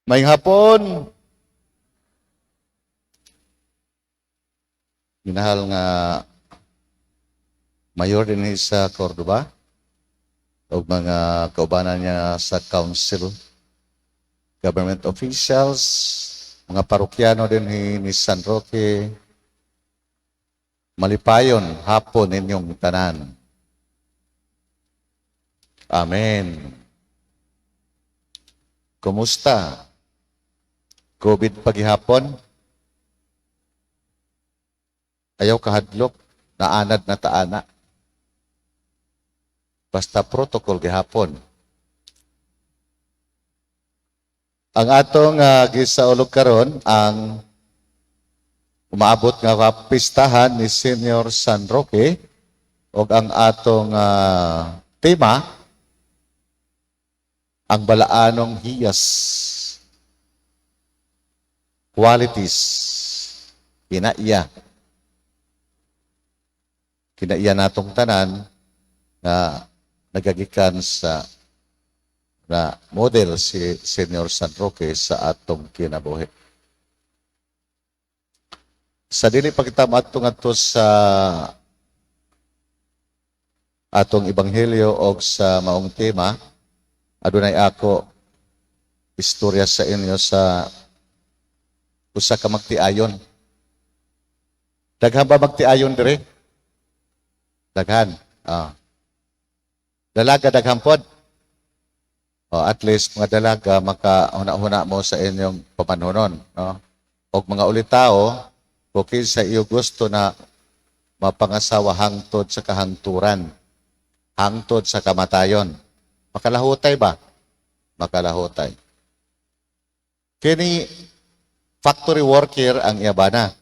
Maayong hapon. Minahal nga mayor din sa Cordoba o mga kaubanan niya sa council, government officials, mga parokyano din ni San Roque, malipayon hapon ninyong tanan. Amen. Kumusta? COVID pa gihapon? Ayaw kahadlok, naanad na ta ana. Basta protocol gihapon. Ang atong gisaulog karon ang umaabot nga kapistahan ni Senior San Roque ug ang atong tema, ang balaanong hiyas, qualities, kinaiya kinaiya natong tanan nga nagagikan sa na model si Senior San Roque sa atong kinabuhi. Sa dili pa kita maadto ngadto sa atong ebanghelyo og sa maong tema, adunay ako istorya sa inyo sa usa ka magtiayon. Daghan ba magtiayon dire? Daghan. Ah. Dalaga daghan pod. Oh, at least mga dalaga maka huna-huna mo sa inyong pamanhonon, no? Og mga ulitao, kung kinsa iyo gusto na mapangasawa hangtod sa kahangturan, hangtod sa kamatayon. Makalahutay ba? Makalahutay. Kini factory worker ang iyabana.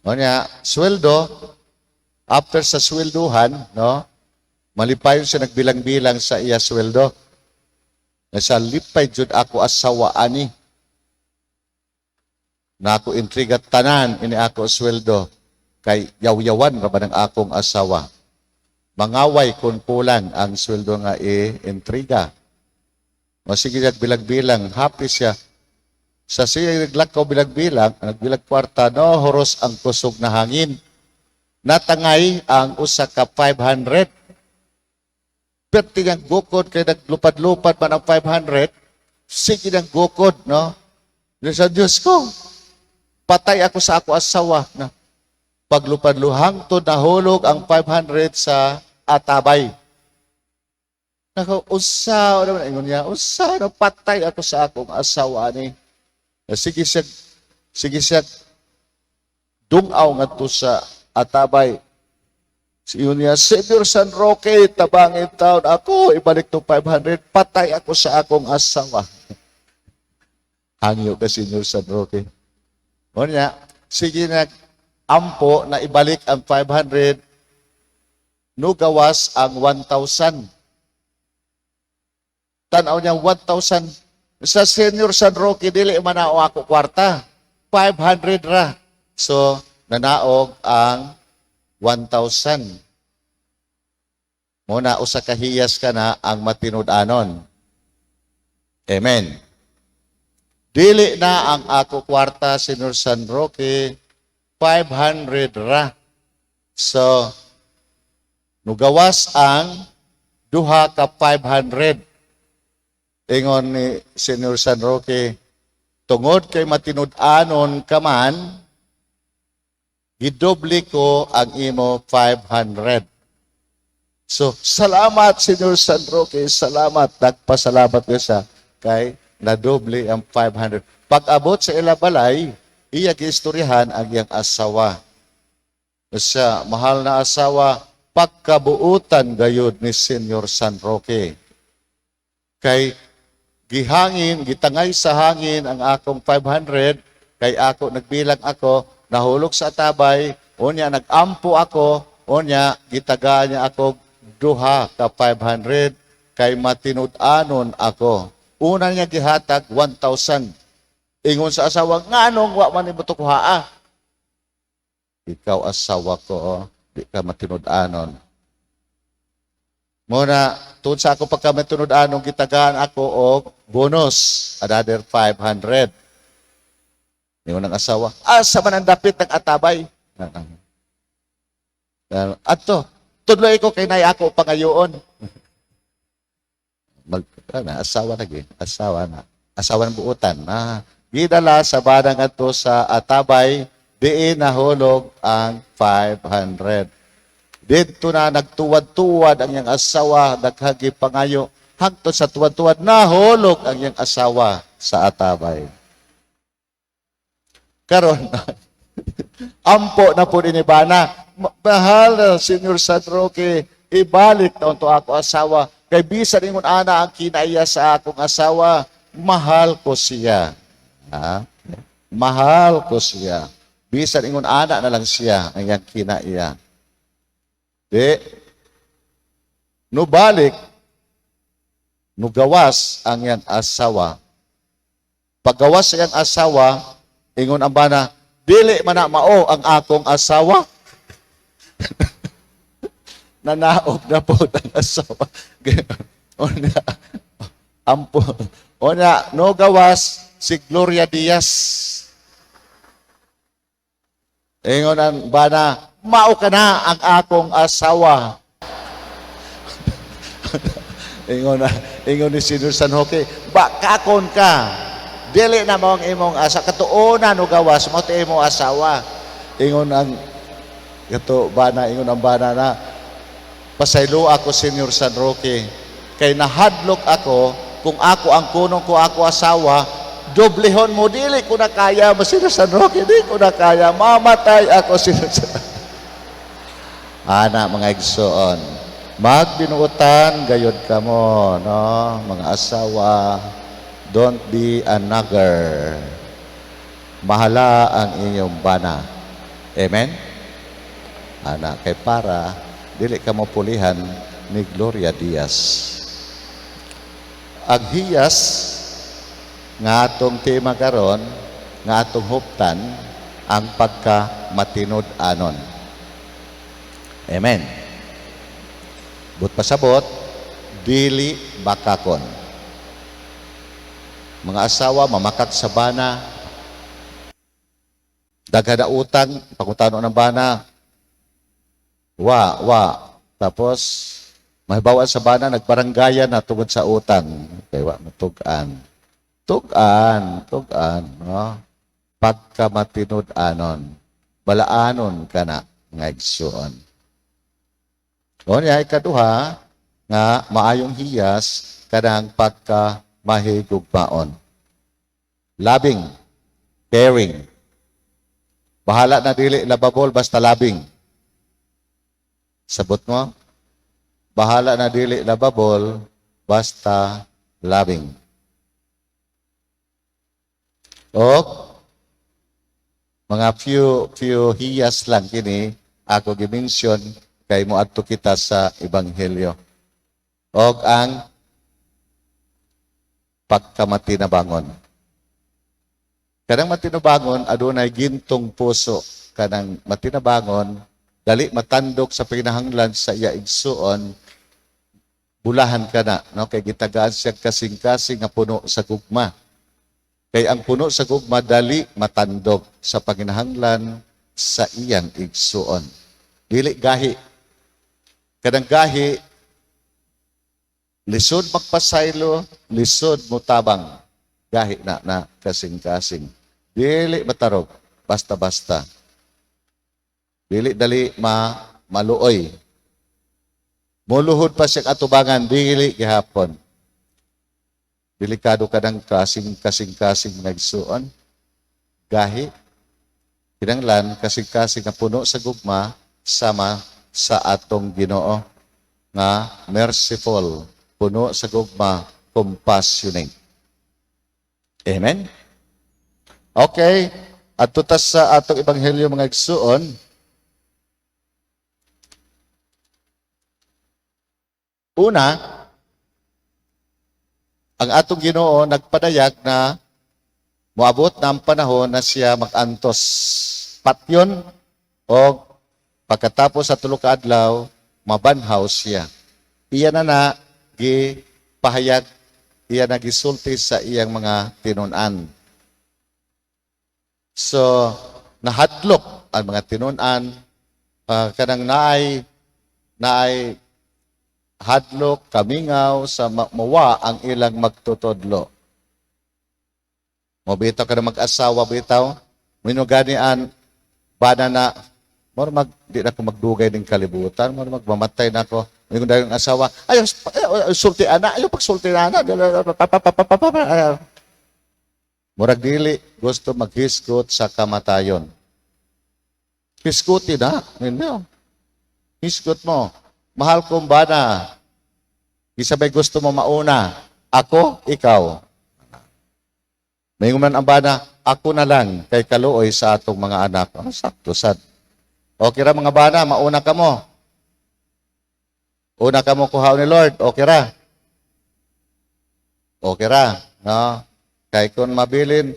O niya, sweldo, after sa swelduhan, no, malipayon siya nagbilang-bilang sa iya sweldo. Nga sa lipay jud ako asawa ani. Na ako intriga tanan ini ako sweldo kay yaw-yawan ra ba ng akong asawa. Mangaway kung kulang ang sweldo nga i-intriga. O sige, bilang-bilang, happy siya. Sa siya naglakaw bilang-bilang, nagbilag kwarta, no, horos ang kusog na hangin. Natangay ang usa ka 500. Perti ng gukod kay naglupad-lupad man ang 500. Sige ng gukod, no? Sa Diyos ko, patay ako sa ako asawa. Na paglupad-luhang to nahulog ang 500 sa atabay. Nako, usa, ano man, ingon niya, usa, no, patay ako sa akong asawa ni. Sige siya, dungaw ngadto sa atabay. Siyon niya, "Senyor San Roque, tabangin taon ako, ibalik to 500, patay ako sa akong asawa." Hangyo ka, Senyor San Roque. O niya, sige na, ampo na ibalik ang 500, nugawas ang 1,000. Tanaw niya 1,000. Sa Senior San Roque, dili manao ako kwarta. 500 ra. So, nanaog ang 1,000. Muna usa ka hiyas ka na ang matinud-anon. Amen. Dili na ang ako kwarta, Senior San Roque, 500 ra. So, nugawas ang duha ka 500. Ingon ni Senior San Roque, "Tungod kay matinud-anon ka man, gidoble ko ang imo 500." So, salamat, Senior San Roque, salamat. Nagpasalamat ko siya kay nadoble ang 500. Pag-abot sa ila balay, iya giistoryahan ang iyang asawa. Sa mahal na asawa, pagkabuutan gayud ni Senior San Roque. Kay gihangin, gitangay sa hangin ang akong 500, kay ako nagbilang ako, nahulog sa atabay, unya nagampo ako, unya gitagaan niya ako duha ka 500 kay matinud-anon ako. Una niya gihatag 1,000. Ingon sa asawa, "Nganong wa man nimo kuhaa?" Ikaw asawa ko, oh, di ka matinud-anon. Muna, Tungod sa ako pagkamatinud-anong, gitagaan ako og bonus, another 500. Ingon ang asawa, "Asa man ang dapit ng Atabay?" Adto, tudloi ko kay naay ako pangayoon. Mag, ano, asawa na gi, asawa na. Asawa ng buutan. Ah, gidala sa bana ngadto sa Atabay, diin nahulog ang 500. Didto na nagtuwad-tuwad ang iyang asawa, daghang pangayo, hangtod sa tuwad-tuwad, nahulog ang iyang asawa sa Atabay. Karon, ampo na po ni bana. "Mahal na Senyor San Roque, ibalik na unto ako asawa. Kay bisan ingon ana ang kinaiya sa akong asawa, mahal ko siya." Ha? Mahal ko siya. Bisan ingon ana na lang siya ang iyang kinaiya. Di, nubalik, nugawas ang iyang asawa. Paggawas sa iyang asawa, ingon ang bana, "Dili man na mao ang akong asawa." Nanaog na po ang asawa. Unya, ampo. Unya, no gawas si Gloria Diaz. Ingon ang bana, "Mao ka na ang akong asawa." Ingon ni Senyor San Roque, "Bakakon ka. Dili na mao ang imong asa katuonan no gawas mao ti imong asawa." Ingon ang kato bana, ingon ang bana na, "Pasaylo ako, Senyor San Roque, kay nahadlok ako kung ako ang kunong ko ako asawa, doblehon mo, dili ko na kaya mo, Senyor San Roque, di ko na kaya, mamatay ako, Senyor San." Ana, mga igsoon, magbinuotan gayod kamo, no? Mga asawa, don't be a nagger. Mahala ang inyong bana. Amen? Ana, kay para dili ka mo pulihan ni Gloria Diaz. Ang hiyas nga atong tema karon, nga atong huptan, ang pagka matinud-anon. Amen. But pasabot, dili bakakon. Mga asawa, mamakak sa bana, daghan na utang, pangutano ng bana, wa, wa. Tapos, mahibawan sa bana, nagbaranggayan na tungod sa utang. Kay wa matugan. Tugan, tugan, no? Pagka matinud-anon, balaanon ka na nga igsuon. O niya, ikaduha, nga maayong hiyas, kanang pagka mahigugmaon. Loving, caring. Bahala na dili lovable, basta loving. Sabot mo? Bahala na dili lovable, basta loving. O, mga few few hiyas lang kini ako gi-mention kay moadto kita sa ebanghelyo. Og ang pagkamatinabangon. Kanang matinabangon, adunay gintong puso. Kanang matinabangon, dali matandok sa pinahanglan sa iya igsuon, bulahan ka na, no? Kay gitagaan siya kasing-kasing nga puno sa gugma. Kay ang puno sa gugma dali matandok sa panginahanglan sa iyang igsuon. Dili gahi. Kanang gahi, lisod magpasaylo, lisod mutabang. Gahi na na kasing-kasing. Dili matarog, basta-basta. Dili dali ma maluoy. Muluhod pa siya atubangan, dili gihapon. Delikado ka ng kasing-kasing nagsuon. Gahi. Kinanglan, kasing-kasing nga puno sa gugma, sama sa atong Ginoo nga merciful, puno sa gugma, compassionate. Amen? Okay. At tutas sa atong ebanghelyo, mga igsuon, una, ang atong Ginoo nagpadayag na moabot na ang panahon na siya mag-antos patyon o pagkatapos sa 3 ka adlaw mabanhaw siya. Iya na na gipahayag, iya na gisulti sa iyang mga tinunan. So, nahadlok ang mga tinunan, kanang naay hadlok, kamingaw sa mawa ang ilang magtutudlo. Mo bitaw ka na mag-asawa bitaw, minuganian, bana na, mura mag, di na ko magdugay ning kalibutan, mura magmamatay na ako. Mingon dayon ang asawa, "Ayaw, ayaw, sulti ana, ayaw pagsulti na ana." Murag dili gusto maghisgot sa kamatayon. Hisguti na, ninyo. Hisgot mo. "Mahal kong bana, isabay gusto mo mauna? Ako, ikaw?" May man ang bana, "Ako na lang kay kaluoy sa atong mga anak." Oh, sakto sad. Okay ra, mga bana, mauna ka mo. Una ka mo kuhaon ni Lord, okay ra. Okay ra, no? Kay kung mabilin,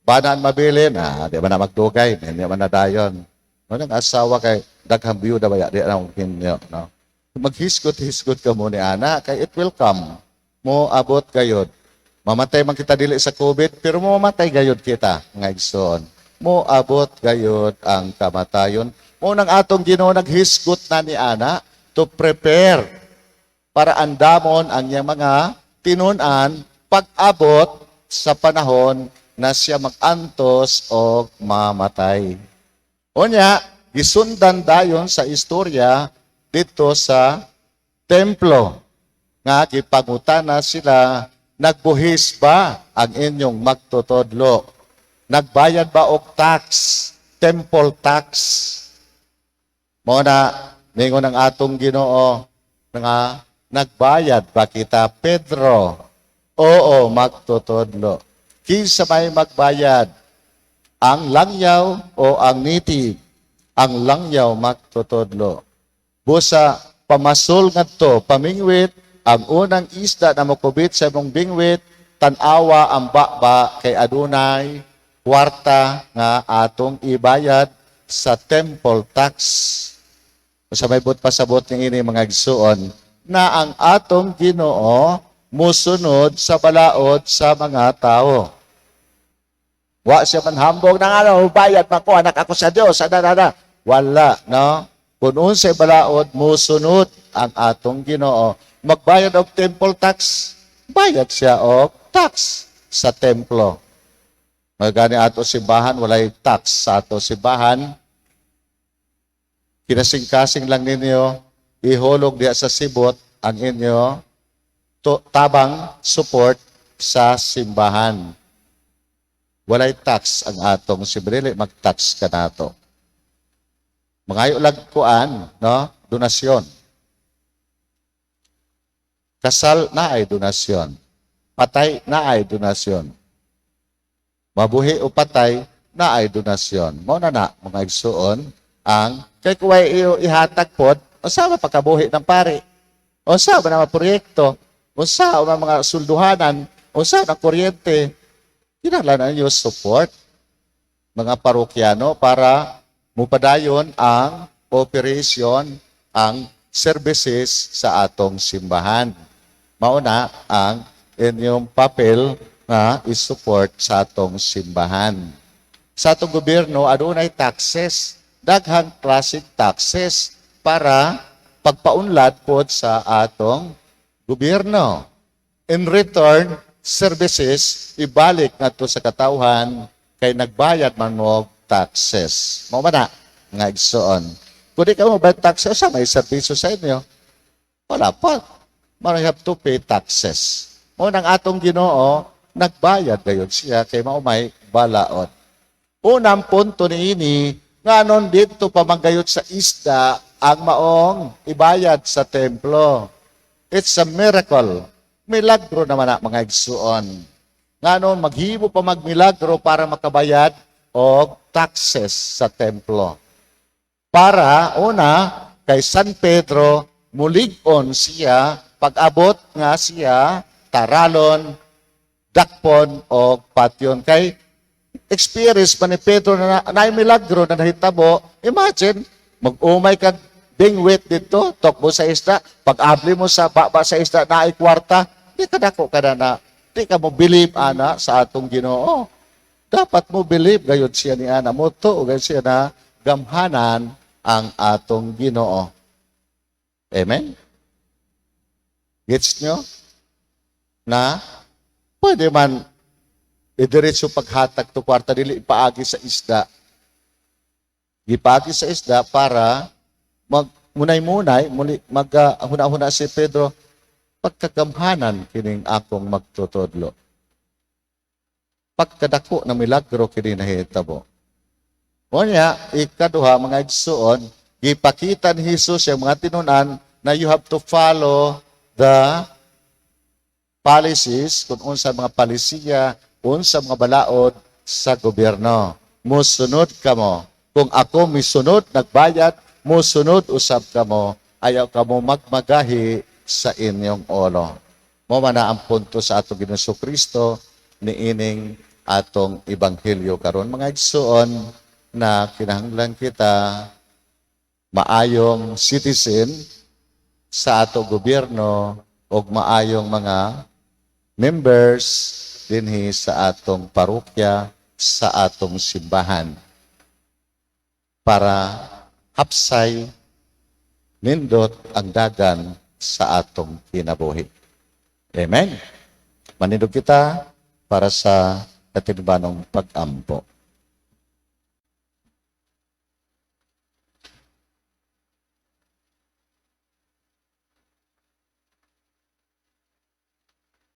banaan mabilin, di ba na magdugay, hindi man na dayon. No, nang asawa kay daghang biyuda ba ya, di na kinyo, no? Maghisgot-hisgot ka mo ni ana, kay it will come. Mo abot gayod. Mamatay man kita dili sa COVID, pero mo mamatay gayod kita, nga igsoon. Mo abot gayod ang kamatayon. Mo nang atong Ginoo naghisgot na ni ana to prepare para andamon ang iyang mga tinunan pag-abot sa panahon na siya mag-antos o mamatay. Unya, gisundan dayon sa istorya dito sa templo nga gipangutana sila, "Nagbuhis ba ang inyong magtutudlo? Nagbayad ba og tax, temple tax?" Mo na ningon ang atong Ginoo nga, "Nagbayad ba kita, Pedro?" "Oo, magtutudlo." "Kinsa may magbayad? Ang langyaw o ang native?" "Ang langyaw, magtutudlo." "Busa pamasol ngadto pamingwit, ang unang isda na mokubit sa imong bingwit, tan-awa ang baba kay adunay kwarta nga atong ibayad sa temple tax." Sa may but pasabot ning ini, mga igsuon, na ang atong Ginoo musunod sa balaod sa mga tao. Wa siya manhambog ng ano, "Bayad man ko, anak ako sa Diyos, ana, ana." Wala, no? Kung unsay balaod, musunod ang atong Ginoo. Magbayad og temple tax, bayad siya og tax sa templo. Magani ato simbahan, walay tax sa ato simbahan. Kinasing-kasing lang ninyo, ihulog diya sa sibot ang inyo to, tabang support sa simbahan. Walay tax ang atong simbahan, mag-tax ka nato. Mangayo lang kuan, no? Donasyon. Kasal na ay donasyon. Patay na ay donasyon. Mabuhi o patay na ay donasyon. Mao na na, mga igsuon, ang kay kuway iyo ihatag pod, unsa man pagkabuhi ng pari? Unsa man ang mga proyekto? Unsa man mga sulduhanan? Unsa ang kuryente? Kinahanglan na ninyo support mga parokyano para mupadayon ang operation, ang services sa atong simbahan. Mauna ang inyong papel nga i-support sa atong simbahan. Sa atong gobyerno, adunay taxes, daghang klaseng taxes para pagpaunlad pod sa atong gobyerno. In return, services ibalik ngadto sa katawhan kay nagbayad man mo taxes. Mao ba na nga, igsoon? Kung di ka mo bayad taxes, sa may serbisyo sa inyo? Wala pa. Mao have to pay taxes. Mao nang atong Ginoo nagbayad gayon siya kay mao may balaod. Unang punto niini, nganon dito pa manggayot sa isda ang maong ibayad sa templo? It's a miracle. Milagro naman na, mga igsuon. Nganon maghimo pa magmilagro para makabayad og taxes sa templo? Para una kay San Pedro mulig-on siya pag-abot nga siya taralon, dakpon o patyon kay experience pa ni Pedro na naay milagro na nahitabo. Imagine, mag-umay kag Bingwit dito, tokbo sa isda, pag abli mo sa baba sa isda na ay kwarta, di ka dako ka na na, di ka mo believe ana sa atong Ginoo. Dapat mo believe gayud siya ni ana mo to gayud siya na gamhanan ang atong Ginoo. Amen? Gets nyo? Na pwede man idiretso paghatag to kwarta, dili paagi sa isda. Gipaagi sa isda para mag munay-munay muli mag huna-huna si Pedro, pagkagamhanan kining akong magtutudlo. Pagkadako na milagro kini nahitabo. Unya, ikaduha, mga igsuon, gipakita ni Jesus yung mga tinunan na you have to follow the policies, kung unsa mga palisiya, unsa mga balaod sa gobyerno. Musunod kamo. Kung ako misunod, nagbayad, musunod usab kamo, ayaw kamo magmagahi sa inyong ulo. Mo man na ang punto sa atong Ginoong Kristo niining atong ebanghelyo karon, mga igsuon, na kinahanglan kita maayong citizen sa ato gobyerno ug maayong mga members dinhi sa atong parokya, sa atong simbahan, para hapsay nindot ang dagan sa atong kinabuhi. Amen. Manindog kita para sa katilingbanong pag-ampo.